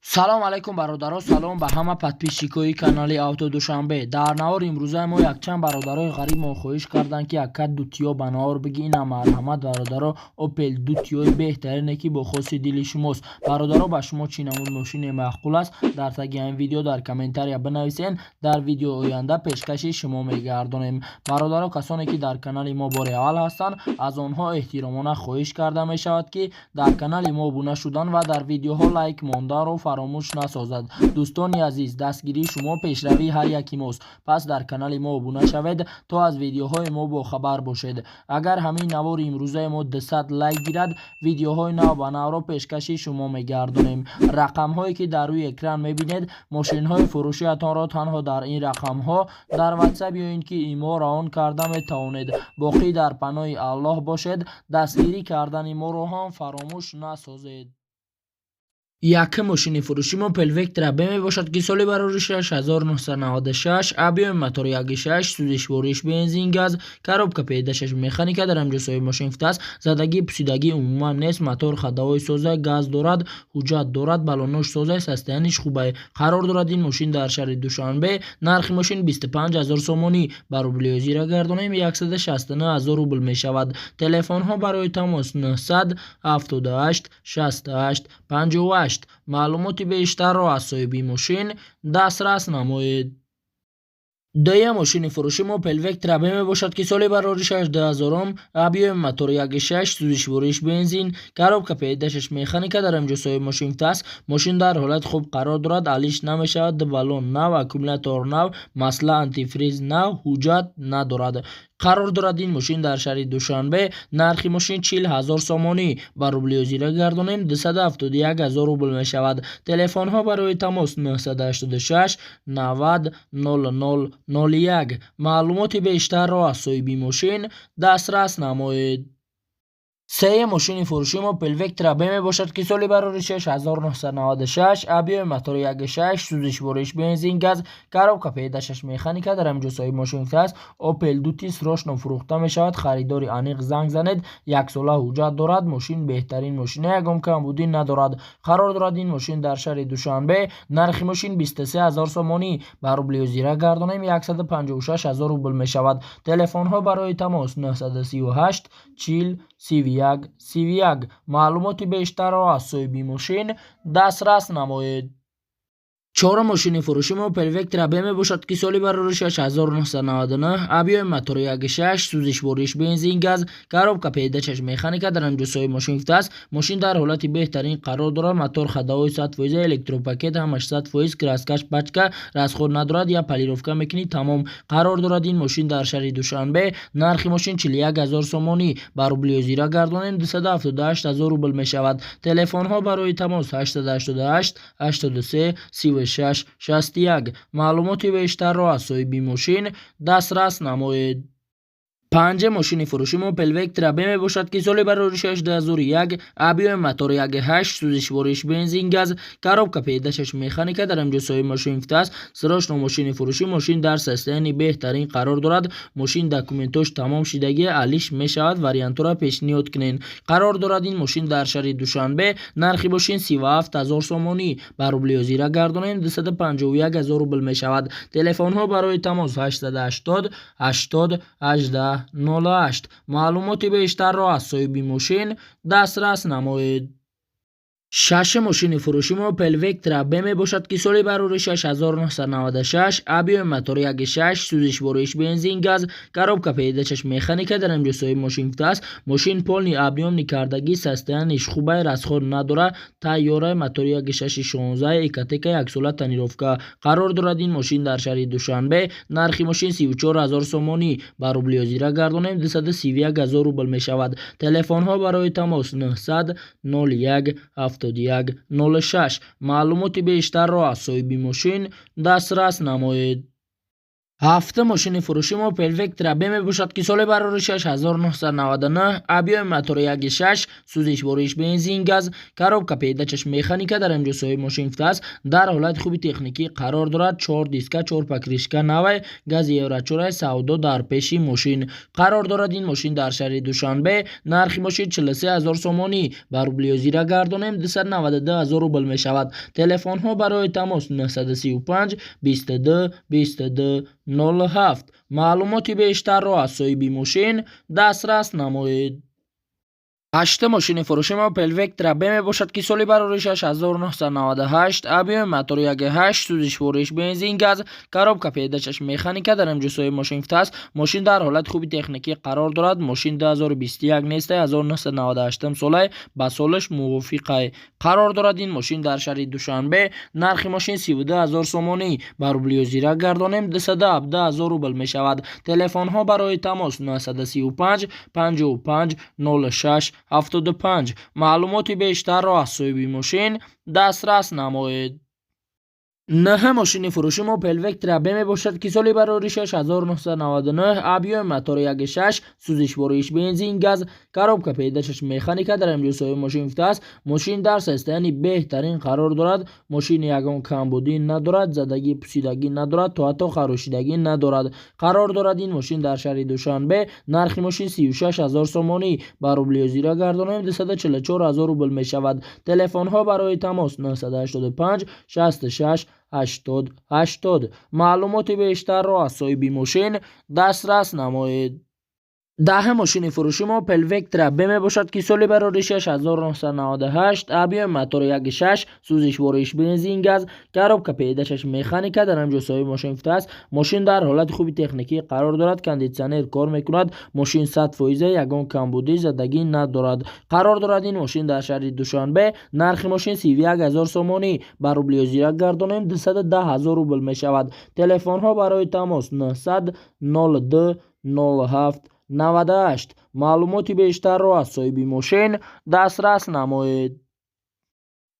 Салом алайкум, бародаро, салом ба ҳама подписчикои канали Авто Душанбе. Дар навори имрӯзаи мо якчанд бародарои ғарибмон хоҳиш карданд, ки якка Дутиё ба навор биги. Ина, марҳамат, бародаро, Опел Дутиёи беҳтарине, ки бо хоси дили шумост. Бародаро, ба шумо чӣ намуд мошине маъқул аст, дар таги ҳамин видео дар комментария бинависен, дар видеои оянда пешкаши шумо мегардонем. Бародаро, касоне ки дар канали мо бори аввал ҳастанд, аз онҳо эҳтиромона хоҳиш карда мешавад, ки дар канали мо обуна шудан ва дар видеоҳо лайк монданро фаромӯш насозад. Дӯстони азиз, дастгирии шумо пешравии ҳар яки мост, пас дар канали мо обуна шавед, то аз видеоҳои мо бохабар бошед. Агар ҳамин навори имрӯзаи мо 200 лайк гирад, видеоҳои нав ба навро пешкаши шумо мегардонем. Рақамҳое ки дар рӯи экран мебинед, мошинҳои фурӯшиатонро танҳо дар ин рақамҳо дар Ватсап ё ин ки Имо равон карда метавонед. Боқӣ дар паноҳи Аллоҳ бошед, дастгирӣ кардани моро ҳам фаромӯш насозед. Якум мошини фурӯши мо Опел Вектра Б мебошад, ки соли бароришаш 1996, объёми мотор 1,6, сӯзишвориш бензин, газ, коробка ПД6, механика. Дар ҳамҷо соҳиби мошин гуфтааст, задагӣ, пусидагӣ умуман нест, мотор ходовой созай, газ дорад, ҳуҷҷат дорад, балонош созай, состояниш хубай. Қарор дорад ин мошин дар шаҳри Душанбе. Нархи мошин 25 ҳазор сомонӣ, ба рубли ҳозира гардонем, 169 ҳазор рубл мешавад. Телефонҳо барои тамос 978 68 58. Маълумоти бештарро аз соҳиби мошин дастрас намоед. Дуюм мошини фурӯши мо Опел Вектра Б мебошад, ки соли бароришаш 2000-ум, объёми мотор 1,6, сӯзишвориш бензин, коробка ПД6, механика. Дар ҳамҷо соҳиби мошин гуфтааст, мошин дар ҳолати хуб қарор дорад, алиш намешавад, баллон нав, аккумулятор нав, масла, антифриз нав, ҳуҷҷат надорад. Қарор дорад ин мошин дар шаҳри Душанбе. Нархи мошин 40 ҳазор сомонӣ, ба рубли ҳозира гардонем, 271 ҳазор рубл мешавад. Телефонҳо барои тамос 986 90 00 01. Маълумоти бештарро аз соҳиби мошин дастрас намоед. Сеюм мошини фурӯши мо Опел Вектра Б мебошад, ки соли бароришаш 1996, объёми мотори 1,6, сӯзишвориш бензин, газ, коробка ПД6, механика. Дар ҳамҷо соҳиби мошин гуфтааст, Опел Дути срочно фурӯхта мешавад, харидори аниқ занг занед, яксола ҳуҷҷат дорад, мошин беҳтарин мошина, ягон камбудӣ надорад. Қарор дорад ин мошин дар шаҳри Душанбе. Нархи мошин 23 ҳазор сомонӣ, ба рубли ҳозира гардонем, 156 ҳазор рубл мешавад. Телефонҳо барои тамос 938 40 31 31. Маълумоти бештарро аз соҳиби мошин дастрас намоед. Чорум мошини фурӯши мо Опел Вектра Б мебошад, ки соли бароришаш 1999, объёми мотори 1,6, сӯзишвориш бензин, газ, коробка ПД6, механика. Дар ҳамҷо соҳиби мошин гуфтааст, мошин дар ҳолати беҳтарин қарор дорад, мотор ходовой 100%, электропакет ҳамаш 100%, краскаш пачка, расход надорад, я полировка мекунӣ, тамом. Қарор дорад ин мошин дар шаҳри Душанбе. Нархи мошин 41 ҳазор сомонӣ, ба рубли ҳозира гардонем, 278 ҳазор рубл мешавад. Телефонҳо барои тамос 888 83 36 61. Маълумоти бештарро аз соҳиби мошин дастрас намоед. Панҷум мошини фурӯши мо Опел Вектра Б мебошад, ки соли бароришаш 2001, объёми мотор 1,8, сӯзишвориш бензин, газ, коробка ПД6, механика. Дар ҳамҷо соҳиби мошин гуфтааст, срочно мошини фурӯшӣ, мошин дар состоянии беҳтарин қарор дорад, мошин документош тамом шидагӣ, алиш мешавад, вариантҳоро пешниҳод кунед. Қарор дорад ин мошин дар шаҳри Душанбе. Нархи мошин 37 ҳазор сомонӣ, ба рубли ҳозира гардонем, 251 ҳазор рубл мешавад. Телефонҳо барои тамос 880 80 18 08. Маълумоти бештарро аз соҳиби мошин дастрас намоед. Шашум мошини фурӯши мо Опел Вектра Б мебошад, ки соли бароришаш 1996, объёми мотор 1,6, сӯзишвориш бензин, газ, коробка ПД6, механика. Дар ҳамҷо соҳиби мошин гуфтааст, мошин полный объёмный кардагӣ, состояниш хубай, расход надора, тайёраи, мотори 1,6 16, Экотека, яксола тонировка. Қарор дорад ин мошин дар шаҳри Душанбе. Нархи мошин 34 ҳазор сомонӣ, ба рубли ҳозира гардонем, 231 ҳазор рубл мешавад. Телефонҳо барои тамос 900 01 71 06. Маълумоти бештарро аз соҳиби мошин дастрас намоед. Ҳафтум мошини фурӯши мо Opel Vectra B мебошад, ки соли бароришаш 1999, объёми мотори 1.6, сӯзишвориш бензин газ, коробка передачаш механика. Дар инҷо соҳиби мошин гуфтааст, дар ҳолати хуби техникӣ қарор дорад, чор диска, чор покрышка навай, гази евро чорай. Савдо дар пеши мошин. Қарор дорад ин мошин дар шаҳри Душанбе. Нархи мошин 43 ҳазор сомонӣ, ба рубли ҳозира гардонем, 292 ҳазор рубл мешавад. Телефонҳо барои тамос 935 22 22 07. Маълумоти бештарро аз соҳиби мошин дастрас намоед. Ҳаштум мошини фурӯши мо Opel Vectra B мебошад, ки соли бароришаш 1998, объёми мотори 1.8, сӯзишвориш бензин газ, коробка передачаш механика. Дар инҷо соҳиби мошин гуфтааст, мошин дар ҳолати хуби техникӣ қарор дорад. Мошин 2021 нестай, 1998 солай, ба солаш мувофиқай. Қарор дорад ин мошин дар шаҳри Душанбе. Нархи мошин 32 ҳазор сомонӣ, ба рубли ҳозира гардонем, 217 ҳазор рубл мешавад. Телефонҳо барои тамос 935 55 06 75. Маълумоти бештарро аз соҳиби мошин дастрас намоед. Нӯҳум мошини фурӯши мо Opel Vectra B мебошад, ки соли бароришаш 1999, объёми мотори 1.6, сӯзишвориш бензин газ, коробка передачаш механика. Дар инҷо соҳиби мошин гуфтааст, мошин дар состоянии беҳтарин қарор дорад. Мошин ягон камбудӣ надорад, задагӣ, пусидагӣ надорад, то ҳатто харошидагӣ надорад. Қарор дорад ин мошин дар шаҳри Душанбе. Нархи мошин 36 ҳазор сомонӣ, ба рубли ҳозира гардонем, 244 ҳазор рубл мешавад. Телефонҳо барои тамос 985 66 80 80. Маълумоти бештарро аз соҳиби мошин дастрас намоед. Даҳум мошини фурӯши мо Opel Vectra B мебошад, ки соли бароришаш 1998, объёми мотори 1.6, сӯзишвориш бензин газ, коробка передачаш механика. Дар инҷо соҳиби мошин гуфтааст, мошин дар ҳолати хуби техникӣ қарор дорад, кондитсионер кор мекунад, мошин 100%, ягон камбудӣ, задагӣ надорад. Қарор дорад ин мошин дар шаҳри Душанбе. Нархи мошин 31 ҳазор сомонӣ, ба рубли ҳозира гардонем, 210 ҳазор рубл мешавад. Телефонҳо барои тамос 900 02 07 98. Маълумоти бештарро аз соҳиби мошин дастрас намоед.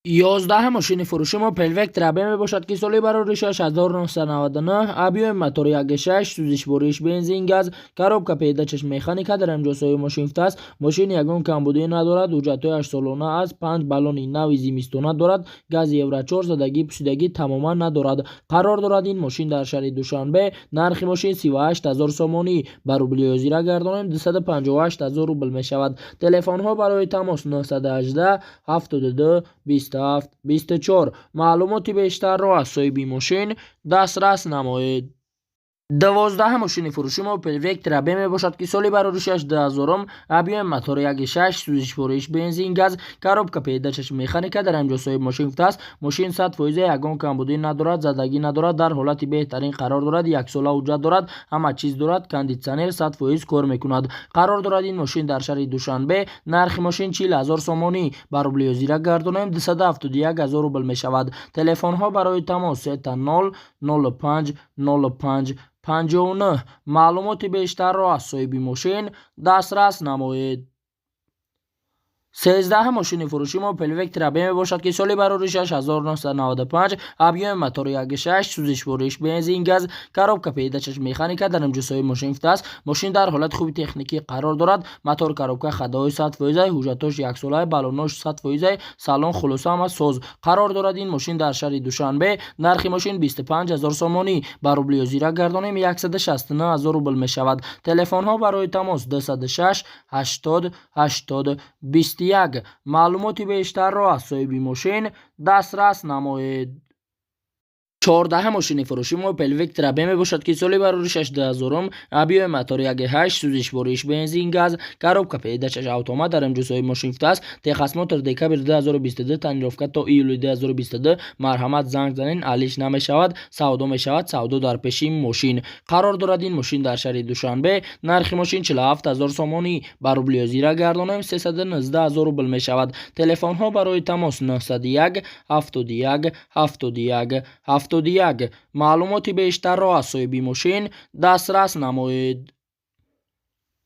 11-ум мошини фурӯши мо Opel Vectra B мебошад, ки соли бароришаш 1999, объёми мотори 1.6, сӯзишвориш бензин газ, коробка передачаш механика. Дар инҷо соҳиби мошин гуфтааст, мошин ягон камбудӣ надорад, ҳуҷҷатҳои ҳаштсолона аст, панҷ баллони нави зимистона дорад, гази евро 4, задагӣ, пусидагӣ тамоман надорад. Қарор дорад ин мошин дар шаҳри Душанбе. Нархи мошин 38 ҳазор сомонӣ, ба рубли ҳозира гардонем, 258 ҳазор рубл мешавад. Телефонҳо барои тамос 918 72 27 24. Маълумоти бештарро аз соҳиби мошин дастрас намоед. 12-ум мошини фурӯши мо Opel Vectra B мебошад, ки соли бароришаш 2000-ум, объёми мотори 1.6, сӯзишвориш бензин газ, коробка передачаш механика. Дар инҷо соҳиби мошин гуфтааст, мошин 100%, ягон камбудӣ надорад, задагӣ надорад, дар ҳолати беҳтарин қарор дорад, яксола ҳуҷҷат дорад, ҳама чиз дорад, кондитсионер 100% кор мекунад. Қарор дорад ин мошин дар шаҳри Душанбе. Нархи мошин 40 ҳазор сомонӣ, ба рубли ҳозира гардонем, 271 ҳазор рубл мешавад. Телефонҳо барои тамос 0 05 05 59. Маълумоти бештарро аз соҳиби мошин дастрас намоед. 13-ум мошини фурӯши мо Opel Vectra B мебошад, ки соли бароришаш 1995, объёми мотори 1.6, сӯзишвориш бензин газ, коробка передачаш механика. Дар инҷо соҳиби мошин гуфтааст, мошин дар ҳолати хуби техникӣ қарор дорад, мотор, коробка, ходовой 100%, ҳуҷҷатҳош яксолаи, баллонош 100%, салон, хулоса, ҳама соз. Қарор дорад ин мошин дар шаҳри Душанбе. Нархи мошин 25 ҳазор сомонӣ, ба рубли ҳозира гардонем, 169 ҳазор рубл мешавад. Телефонҳо барои тамос 206 80 80 21. Маълумоти бештарро аз соҳиби мошин дастрас намоед. 14-ум мошини фурӯши мо Opel Vectra B мебошад, ки соли бароришаш 2000-ум, объёми мотори 1.8, сӯзишвориш бензин газ, коробка передачаш автомат. Дар инҷо соҳиби мошин гуфтааст, техосмотр декабр 2022, тонировка то июли 2022. Марҳамат, занг занед, алиш намешавад, савдо мешавад. Савдо дар пеши мошин. Қарор дорад ин мошин дар шаҳри Душанбе. Нархи мошин 47 ҳазор сомонӣ, ба рубли ҳозира гардонем, 319 ҳазор рубл мешавад. Телефонҳо барои тамос 901 71 71 71. Маълумоти бештарро аз соҳиби мошин дастрас намоед.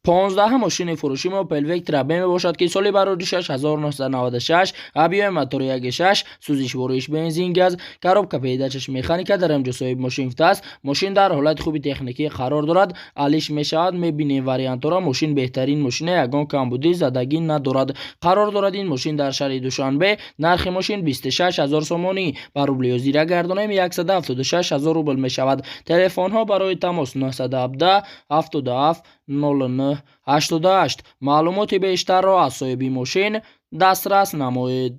15-ум мошини фурӯши мо Opel Vectra B мебошад, ки соли бароришаш 1996, объёми мотори 1.6, сӯзишвориш бензин, газ, коробка передачаш механика. Дар инҷо соҳиби мошин гуфтааст, мошин дар ҳолати хуби техникӣ қарор дорад. Алиш мешавад, мебинем вариантҳоро. Мошин беҳтарин мошина, ягон камбудӣ, задагӣ надорад. Қарор дорад ин мошин дар шаҳри Душанбе. Нархи мошин 26 ҳазор сомонӣ, ба рубли ҳозира гардонем, 176 ҳазор рубл мешавад. Телефонҳо барои тамос 917 77 09 88. Маълумоти бештарро аз соҳиби мошин дастрас намоед.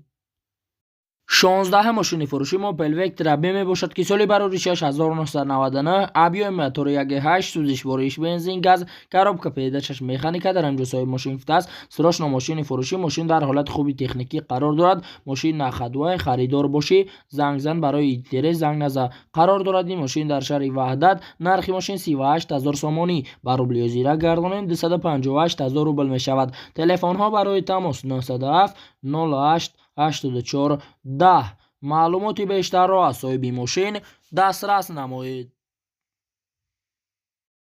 16-ум мошини фурӯши мо Opel Vectra B мебошад, ки соли бароришаш 1999, объёми мотори 1.8, сӯзишвориш бензин, газ, коробка передачаш механика. Дар инҷо соҳиби мошин гуфтааст, срочно мошини фурӯшӣ, мошин дар ҳолати хуби техникӣ қарор дорад. Мошин на ходовой, харидор бошӣ, занг зан, барои интерес занг наза. Қарор дорад ин мошин дар шаҳри Ваҳдат. Нархи мошин 38 ҳазор сомонӣ, ба рубли ҳозира гардонем, 258 ҳазор рубл мешавад. Телефонҳо барои тамос 907 08 84 10. Маълумоти бештарро аз соҳиби мошин дастрас намоед.